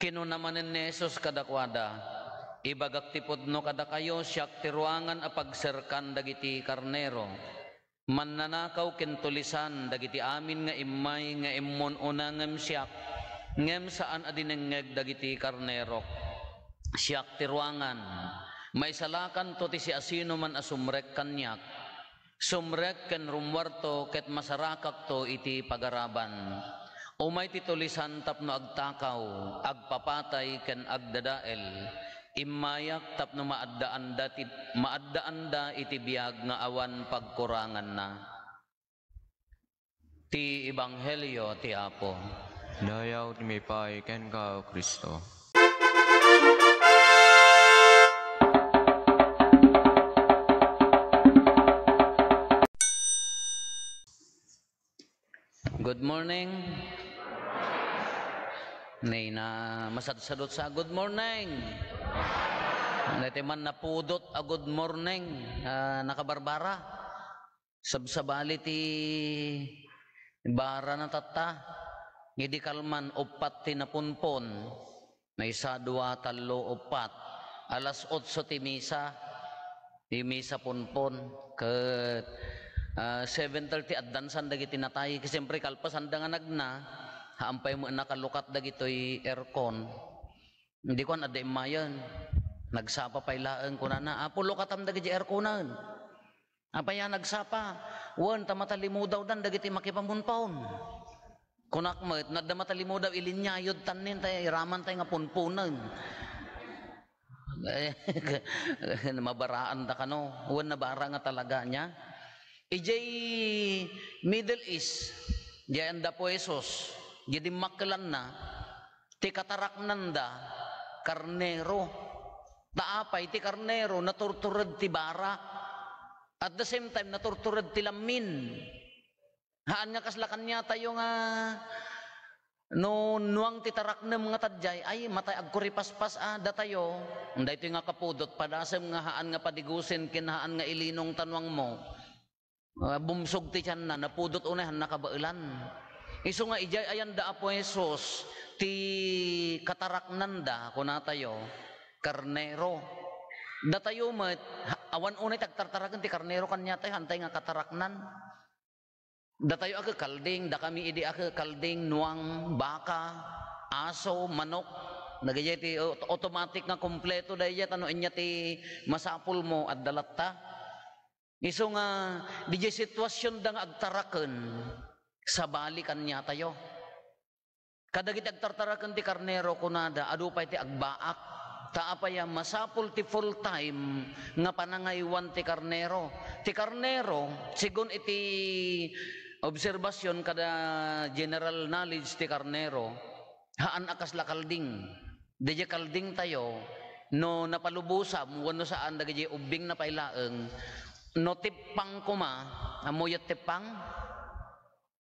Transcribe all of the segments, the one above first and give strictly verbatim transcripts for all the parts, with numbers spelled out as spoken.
Kinuna manen ni Jesus kadakuada, "Ibagak ti pudno kadakayo, siak ti ruangan a pagserkan dagiti karnero. Mannanakaw ken tulisan dagiti amin nga immay nga immun-una ngem siak, ngem saan a dinengngeg dagiti karnerok. Siak ti ruangan. Maisalakanto ti siasinoman a sumrek kaniak. Sumrek ken rummuarto ket masarakakto iti pagaraban. Umay ti tulisan tapno agtakaw, agpapatay ken agdadael. Immayak tapno maaddaanda ti, maaddaanda iti biag nga awan pagkuranganna." Ti Ebanghelio ti Apo. Dayaw ti maipaay kenka, O Cristo. Good morning. Nay, na masadsadot sa good morning. Dati man napudot a good morning, ah, nakabarbara. Sabsabali ti bara na tatta. Idi kalman, uppat ti napunpon. Maysa, dua, tallo, uppat. Alas otso ti misa. Ti misa punpon. Ket, ah, seven thirty addansan dagiti natay. Ket siyempre, kalpasanda nga nagna, haan pay met nakalukat dagitoy aircon. Idi kuan, adda immayen. Nagsapa pay laeng, kunana, "Apo, lukatam dagiti airconen." Apay a nagsapa? Wen, ta matalimudawdan dagiti makipamunpon. Kunak met, no adda matalimudaw, ilinyayod tanin, tay iraman tay nga punpunen. Eh, mabaraan da kano. Wen, nabara nga talaga niya. Idiay Middle East, diay anda Apo Jesus, diay dimmakkelanna, ti kataraknanda, karnero. Ta apay ti karnero, naturtured ti bara. At the same time, naturtured ti lammin. Haan nga kasla kaniatayo nga no nuang ti taraknem nga tadjay, ay, matay agkuripaspas a datayo. Daytoy nga kapudot, padasem nga haan nga padigusen ken haan nga ilinong ta nuangmo. Ah, bumsog ti tianna, napudot unay, haan nakabaelan. Isu nga idiay ayanda Apo Jesus, ti kataraknanda, kunatayo, karnero. Datayo met, ha-, awan unay ti agtartaraken ti karnero kaniatayo, haantay nga kataraknan. Datayo a kekalding, dakami idi a kekalding, nuang, baka, aso, manok. Dagijay ti au-, automatic nga kompleto daydiay, ta no ania ti masapulmo, adda latta. Isu nga, didiay situasionda nga agtaraken, sabali kaniatayo. Kadagiti agtartaraken ti karnero, kunada, adu pay ti agbaak. Ta apay a masapul ti full time nga panangaywan ti karnero. Ti karnero, segun iti obserbasion kada general knowledge ti karnero, haan a kasla kalding. Daydiay kaldingtayo, no napalubosam wenno saan, dagiti ubbingna pay laeng, no tippang koma, ammok ti tippang?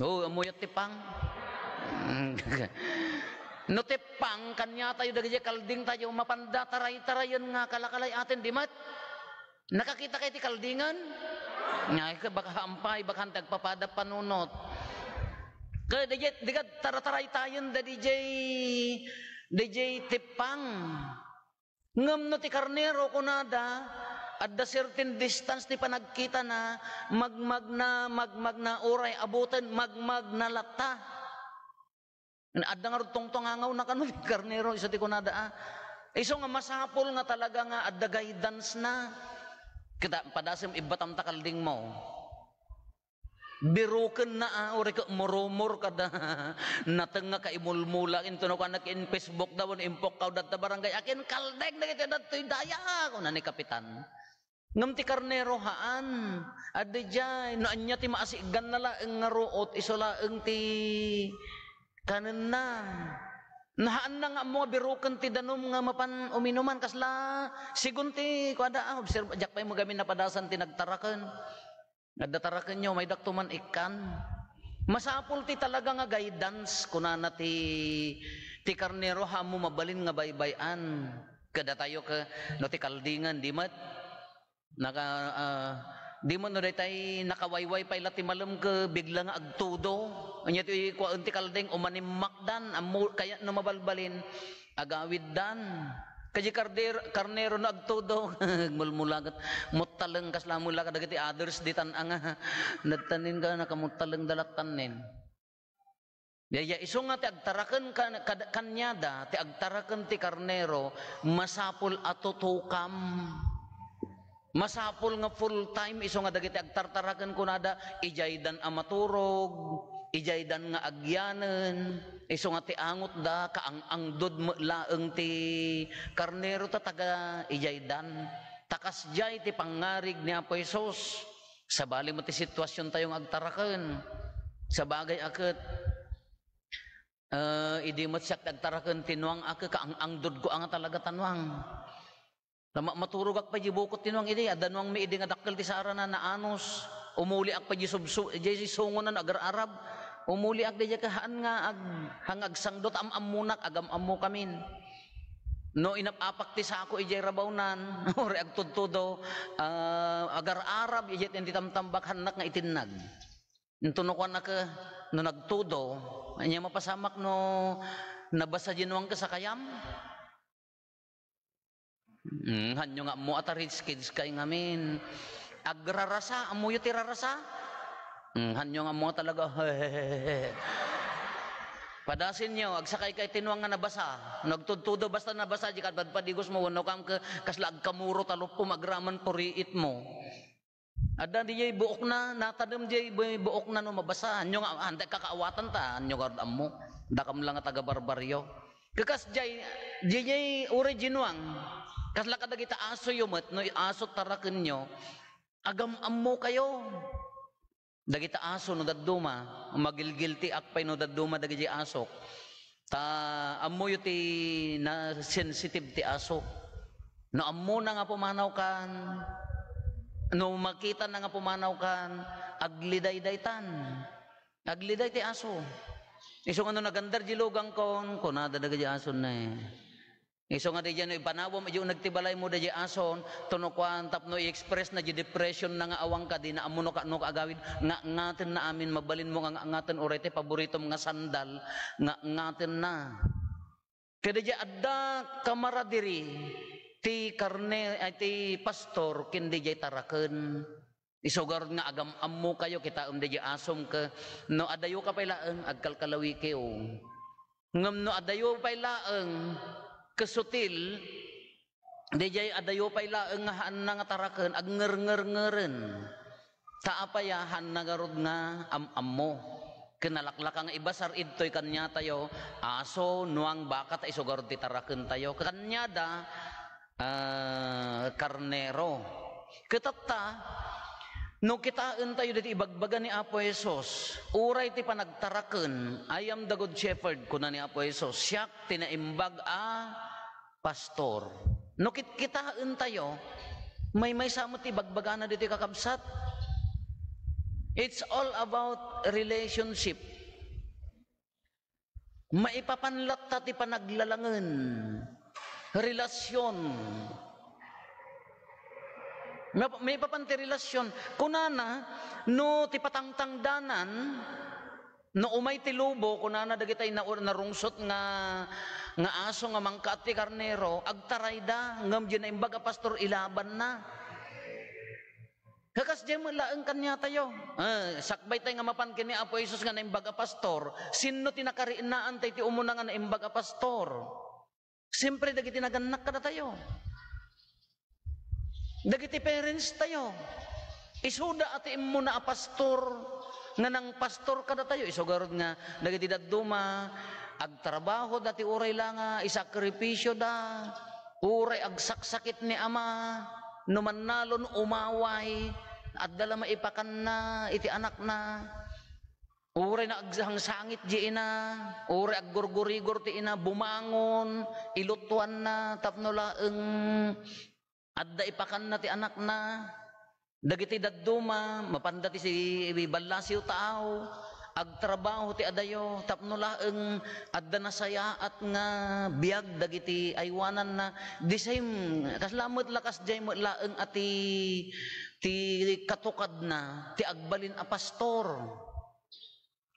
Oo, ammok ti tippang? No tippang, kaniatayo dagiti kaldingtayo, mapanda taray-tarayen nga kalakalay-aten, di met? Nakakita kayo ti kaldingen? Ay, baka hampay, baka haantay agpapada panunot. Kaya di, di ka tarataraytayen da D J, D J tippang. Ngem no ti karnero, kunada, adda certain distance ti panagkitana, magmagna, magmagna, uray abuten, magmagna latta. Adda ngarud tungtungangawna kano ti karnero, isu ti kunada, a. Isu nga masapul nga talaga nga adda guidance na. Kita, padasem, ibbatam ta kaldingmo. Birukenna, a, uray ket murumur kada nateng nga kaimulmula, intono kuana ken Facebook da, wenno impukkaw dagiti barangay, "Akin kalding dagiti dattoy daya," kuna ni kapitan. Ngem ti karnero, haan. Adda diay, no ania ti maasiganna laeng nga ruot, isu laeng ti kanenna. Nahaanna nga ammo nga biruken ti danum nga mapan uminuman, kasla, segun ti kuada, a, obserba, diak pay mo gamin napadasan ti nagtaraken. Adda tarakenyo, maydakto man ikkan. Masapul ti talaga nga guidance, kunana ti, ti karnero, haanmo mabalin nga baybay-an. Kadatayo ke, no ti kaldingen, di met? Naka, ah, Di met no daytay nakawayway pay la ti malem ket bigla nga agtudo. Ania ti kuaen ti kalding, umanimmakdan, ammo, kayatna mabalbalin, agawiddan. Kadi karder-, karnero no agtudo, agmulmulaget. Muttaleng kasla mula kadagiti others ditan a nga, nadtanin ka, nakamuttaleng da lattanin. Daydiay, isu nga ti agtaraken kan-, kad-, kaniada, ti agtaraken ti karnero, masapul a tutukam. Masapul nga full time, isu nga dagiti agtartaraken kunada, idiaydan a maturog, idiaydan nga agyanen, isu nga ti angotda, kaang-angdod met laeng ti karnero ta taga idiaydan. Ta kasdiay ti pangngarig ni Apo Jesus. Sabali met ti situasiontayo nga agtaraken. Sabagay a ket, eh, idi met siak ti agtaraken ti nuang a ket kaang-angdodko a nga talaga ta nuang. Ta ma-, maturogak pay di bukot ti nuang idi, adda nuangmi idi nga dakkel ti saarana, naanus. Umuliak pay di subsu-, di sungonan agar-arab. Umuliak di ket haan nga ag-, haan nga agsangdot, am-ammonak, agam-ammokamin. No inap-apak ti sako idiay rabawnan, uray agtudtudo, ah, agar-arab idiay ti tamtambak, hannak nga itinnag. Inton no kuan a ke, no nagtudo, ania mapasamak no nabasa di nuang ket sakayam? Hmm, hanyo nga ammo a ta rich kids kay ngamin. Agrarasa, ammoyo ti rarasa? Hmm, hanyo nga ammo talaga. Padasinyo, agsakay kay ti nuang nga nabasa. Nagtudtudo, basta nabasa, di kadpadpadigos mo, wenno kam ke-, kasla agkamuro ta lupom, agraman puriit mo. Adda diay buokna, natadem diay bu-, buokna no mabasa. Hanyo nga, antay kakaawatan ta, hanyo nga ammo. Dakam lang nga taga-barbaryo. Kakas diay, diay uray di nuang. Kasla kadagita asoyo met, no aso tarakenyo, agam-ammokayo. Dagita aso no dadduma, magilgiltiak pay no dadduma dagiti asok. Ta ammoyo ti na-sensitive ti aso. No ammona nga pumanawkan, no makitana nga pumanawkan, aglidaydaytan. Agliday ti aso. Isu nga no nagandar di lugangkon, kunada dagiti aso na eh. Isu nga diay no ipanawem idiay uneg ti balaymo diay ason, tapno kuan, tapno i-express na di depression na nga awan ka, di na ammo no ka-, no kaagawid, nga ngaten na amin, mabalin mo nga ngaten, uray ti paboritom nga sandal, nga ngaten na. Kada diay adda kamaradiri ti karne, ay, ti pastor, ken diay taraken. Isugar nga agam-ammokayo, kitaem daydiay asom ke, no adayoka pay laeng, agkalkalawikiw. Ngem no adayo pay laeng, kesutil, daydiay adayo pay laeng nga haanna nga taraken, agngerngerngereng. Ta apay a, haanna ngarud nga am-ammo. Ken nalaklaka nga ibasar, idtoy kaniatayo, aso, nuang, baka, ta isu ngarud ti tarakentayo. Kaniada, ah, karnero. Ket tatta, no kitaentayo daytoy ibagbaga ni Apo Jesus, uray ti panagtaraken, "I am the good shepherd," kuna ni Apo Jesus, "Siak ti naimbag a pastor." No kitkitaentayo, maymaysa met ti ibagbagana ditoy, kakabsat. It's all about relationship. Maipapan latta ti panaglalangen, relasyon. Map-, maipapan ti relasyon. Kunana, no ti patangtangdanan, no umay ti lobo, kunana dagitay na-, narungsot nga, nga aso nga mangkaat ti karnero, agtarayda, ngem diay naimbag a pastor, ilabanna. Kakas diay met laeng kaniatayo. Eh, sakbaytay nga mapan ken ni Apo Jesus nga naimbag a pastor. Sinno ti nakariinnaantay ti umuna nga naimbag a pastor? Siempre, dagiti nagannak kadatayo. Dagiti parents tayo. Isuda a ti immuna a pastor nga nangpastor kadatayo. Isu garud nga dagiti dadduma, agtrabaho da ti uray la nga isakripisio da. Uray agsaksakit ni ama, no mannalon, umaway, adda la maipakanna iti anakna. Uray nagsangsangit di ina, uray aggurgurigor ti ina, bumangon, ilutuanna, tapno laeng adda ipakanna ti anakna. Dagiti dadduma, mapanda ti si-, ballasiw taaw, agtrabaho ti adayo, tapno laeng adda nasayaat nga biag dagiti aywananna. The same, kasla met la kasdiay met laeng a ti ti katukadna ti agbalin a pastor.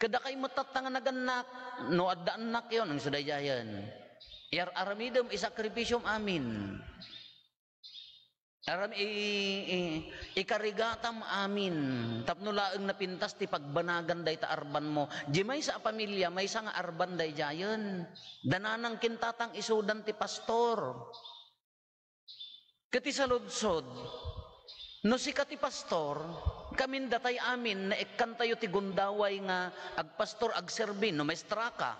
Kadakay met tatta nga nagannak, no adda annakyo, nang sudaydayen. Iyar-aramidem, isakripisyom amin. Aram, i, i, ikarigatam amin. Tapno laeng napintas ti pagbanagan dayta arbanmo. Di maysa a pamilia, maysa nga arban daydayen. Dananang kintatang isudan ti pastor. Ket isaludsod, no sika ti pastor, kamin datay amin, naikkantayo ti gundaway nga agpastor, agserbi, no maestra ka,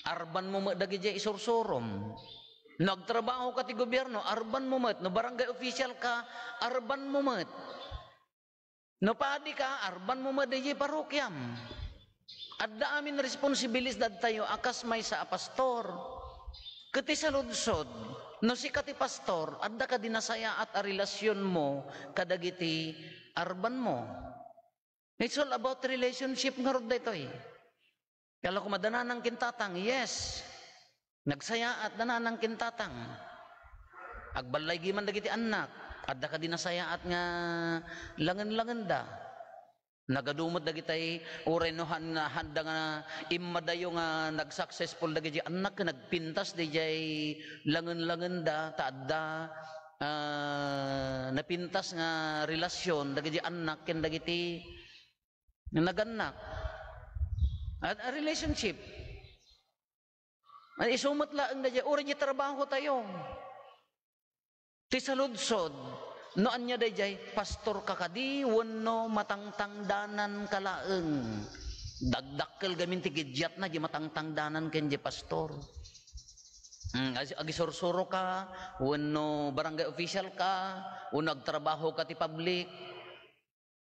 arbanmo met dagidiay isursurom. No agtrabaho ka ti gobierno, arbanmo met. No barangay official ka, arbanmo met. No padi ka, arbanmo met daydiay parokiam. Adda amin responsibilidad tayo a kas maysa a pastor. Ket isaludsod, no sika ti pastor, adda kadi nasayaat a relasionmo kadagiti arbanmo. It's all about relationship ngarud daytoy. Kala ko madananang kintatang, yes. Nagsayaat, dananang kintatang. Agballay giman dagiti annak. Adda kadi nasayaat nga langen-langenda. Nagadu met dagitay uray no han-, handa nga immadayo nga nagsuccessful dagiti annak, nagpintas daydiay langen-langenda, ta adda, ah, napintas nga relasyon dagiti annak ken dagiti nagannak. A, a relationship. Ay, isu met laeng daydiay, uray di trabaho tayo. Ti saludsod, no ania daydiay, pastor ka kadi wenno matangtangdanan ka laeng? Dagdakkel gamin ti gidiatna di matangtangdanan ken di pastor. Hmm, ag-, agisursuro ka, wenno barangay official ka, wenno agtrabaho ka ti public.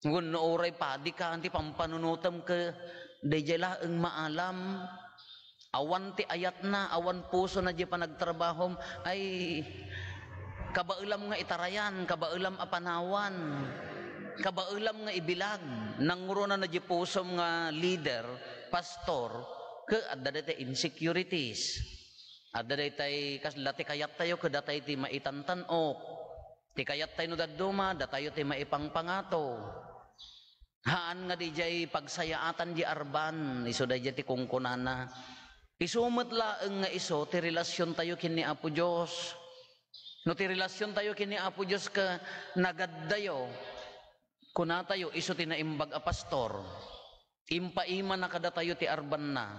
Wenno uray padi ka, ti pampanunotem ket daydiay laeng maalam. Awan ti ayatna, awan pusona diay panagtrabahom. Ay, kabaelam nga itarayan, kabaelam a panawan, kabaelam nga ibilag. Nangruna na diay pusom nga leader, pastor, ket adda daytay insecurities. Adda daytay kasla ti kayattayo, ket datay ti maitantan-ok. Ti kayattayo no dadduma, datayo ti maipangpangato. Haan nga didiay pagsayaatan di arban, isu daydiay ti kunkunana. Isu met laeng nga isu ti relasiontayo ken ni Apo Dios. No ti relasiontayo ken ni Apo Dios ket nagaddayo, kunatayo, isu ti naimbag a pastor. Impaimana kadatayo ti arbanna.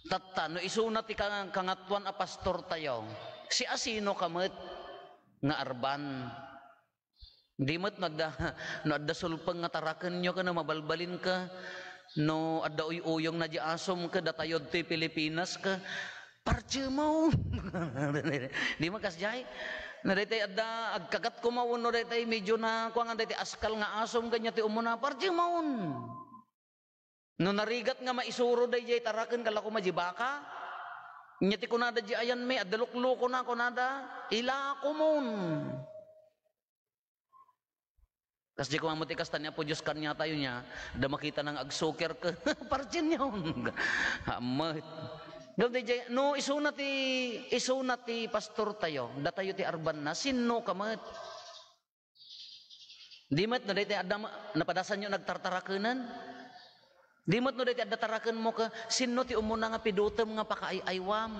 Tatta, no isuna ti ka-, kangatoan a pastortayo, siasinoka met nga arban? Di met no adda, no adda sulpeng nga tarakenyo ken no mabalbalinka, no adda uy-uyongna di asom ket datayo ditoy Pilipinas ket partimon. Di met kasdiay? No daytoy adda agkakat koma wenno daytoy medyo na, kua nga daytoy askal nga asom ket nia ti umuna, partimon. No narigat nga maisuro daydiay taraken, kala koma di baka. Nia ti kunada di ayanmi, adda luklukona, kunada, ilakomon. Kasdi koma met ti kasta ni Apo Dios kaniatayo nia, adda makitana nga agsuker ket partimon. Ammet. Ngem daydiay, no isuna ti, isuna ti pastortayo, datayo ti arbanna, sinnoka met? Di met no daytoy adda ma-, napadasanyo nagtartarakenen? Di met no daytoy adda tarakenmo ket sinno ti umuna nga pidutem nga pakaay-aywam?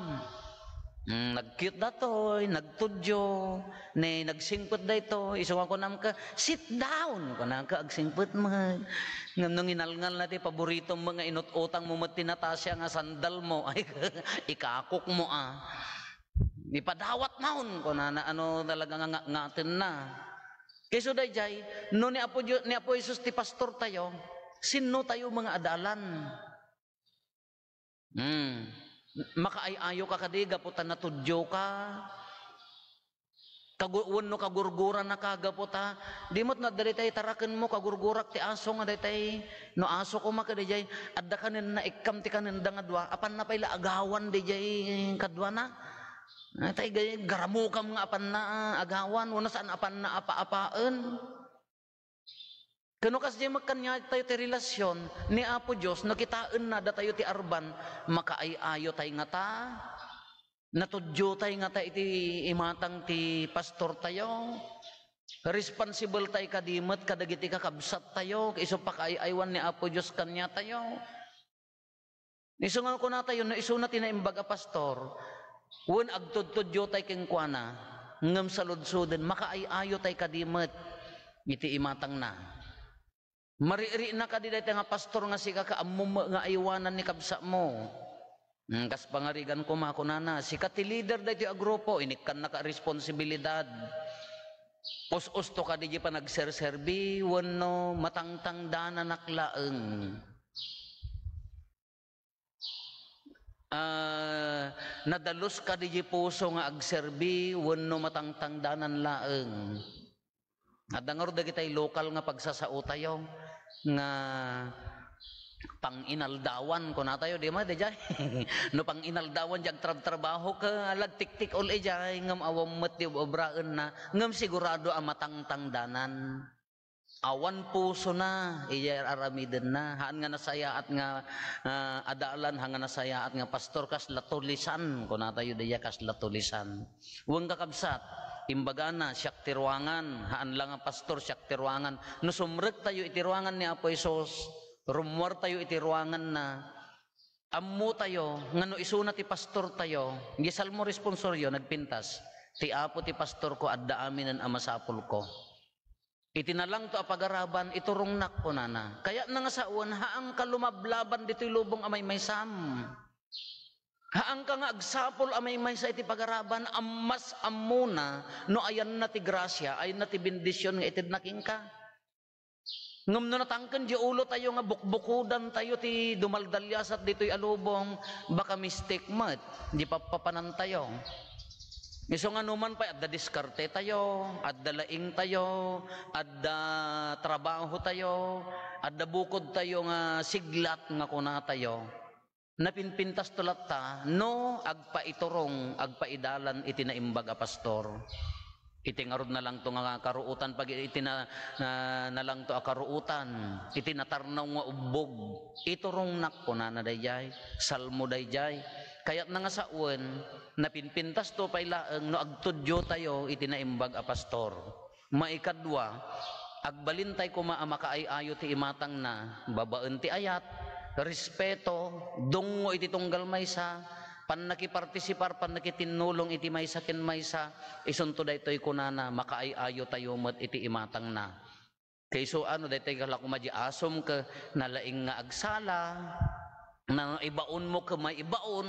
Hmm, nag-cute datoy, nagtudyo, ne nagsingpet daytoy, isu nga kunam ket, "Sit down," kunam ket agsingpet met. Ngem no nginalngal na ti paboritom met nga inut-utangmo met ti Natasha nga sandalmo, ay, ikakokmo a. Ipadawat maon, kunana, ano talaga nga nga-, ngatenna. Kayso daydiay, no ni Apo Dio-, ni Apo Jesus ti pastortayo, sinnotayo met nga adalan? Hmm. Makaay-ayoka kadi gapu ta natudyoka? Kagu-, wenno kagurgurannaka gapu ta, di met no adda daytay tarakenmo, kagurgurak ti aso nga daytay, no aso koma kadaydiay, adda kanen, naikkam ti kanenda nga dua, apanna pay la agawan daydiay kaduana? Ay, tay gay-, garamukam nga apanna agawan, wenno saan apanna apa-apaen. Ken no kasdiay met kaniatayo ti relasyon ni Apo Dios, no kitaenna datayo ti arban, makaay-ayotay ngata? Natudyotay ngata iti imatang ti pastortayo? Responsible tay kadi met kadagiti kakabsat tayo, isu pakaay-aywan ni Apo Dios kaniatayo. Isu nga kunatayo, no isuna ti naimbag a pastor, wen agtudtudyo tay kenkuana, ngem saludsoden, makaay-ayo tay kadi met iti imatangna. Mariri na kadi dayta nga pastor nga sika ka ammom nga aywanan ni kabsatmo. Hmm, kas pangarigan koma, kunana, sika ti leader daytoy a grupo, inikkannaka responsibilidad. Us-usto kadi di panagserserbi, wenno matangtangdananak laeng. Ah, nadalus kadi di puso nga agserbi wenno matangtangdanan laeng? Adda ngarud dagitay lokal nga pagsasaotayo nga panginaldawan, kunatayo, di met, diay? No panginaldawan, diay agtrabtrabaho ka, alagtiktik ol, idiay, ngem awan met ti obraenna, ngem sigurado a matangtangdanan. Awan pusona, iya ar-aramidenna. Haan nga nasayaat nga, ah, adalan, haan nga nasayaat nga pastor, kasla tulisan. Kunatayo diay, kasla tulisan. Wen kakabsat, imbagana, siak ti ruangan, haan la nga pastor, siak ti ruangan. No sumrektayo iti ruangan ni Apo Jesus, rummuartayo iti ruanganna, ammotayo nga no isuna ti pastortayo, di Salmo responsorio nagpintas, "Ti Apo ti pastorko, adda aminen a masapulko." Iti nalangto a pagaraban, iturongnak, kunana. Kayatna nga sawen, haanka lumablaban ditoy lubong a maymaysam. Haanka nga agsapul a maymaysa iti pagaraban, a mas ammona no ayanna ti grasia, ayanna ti bendision nga itedna kenka. Ngem no natangken di ulotayo nga bukbukodantayo ti dumaldaliasat ditoy a lubong, baka mistake met di pappapanantayo. Isu nga numan pay, adda diskartetayo, adda laingtayo, adda trabahotayo, adda bukodtayo nga siglat nga kunatayo. Napinpintasto latta no agpaiturong, agpaidalan iti naimbag a pastor. Iti ngarud nalangto nga karuotan, pag iti na, na, nalangto a karuotan, iti natarnaw nga ubbog, iturongnak, kunana daydiay, Salmo daydiay. Kayatna nga sawen, napinpintasto pay laeng no agtudiotayo iti naimbag a pastor. Maikadua, agbalintay koma a makaay-ayo ti imatangna babaen ti ayat, respeto, dungngo iti tunggal maysa, pannakipartisipar, pannakitinnulong iti maysa ken maysa. Isunto daytoy kunana, makaay-ayotayo met iti imatangna. Kayso ano, daytoy kala koma di asom ket nalaing nga agsala, naibaonmo ket maibaon,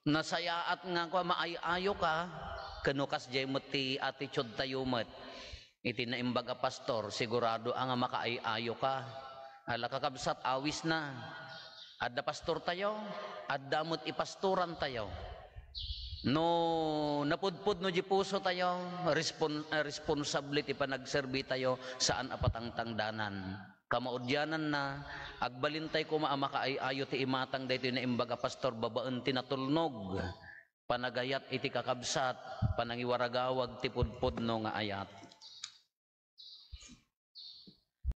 nasayaat nga kua, maay-ayoka, ken no kasdiay met ti attitude tayo met iti naimbag a pastor, sigurado a nga makaay-ayoka. Ala, kakabsat, awisna. Adda pastor tayo, adda met ipastoran tayo. No napudpudno di puso tayo, respon-, eh, responsable ti panagserbi tayo, saan a patangtangdanan. Kamaudiananna, agbalintay koma a makaay-ayo ti imatang daytoy naimbag a pastor babaen ti natulnog. Panagayat iti kakabsat, panangiwaragawag ti pudpudno nga ayat.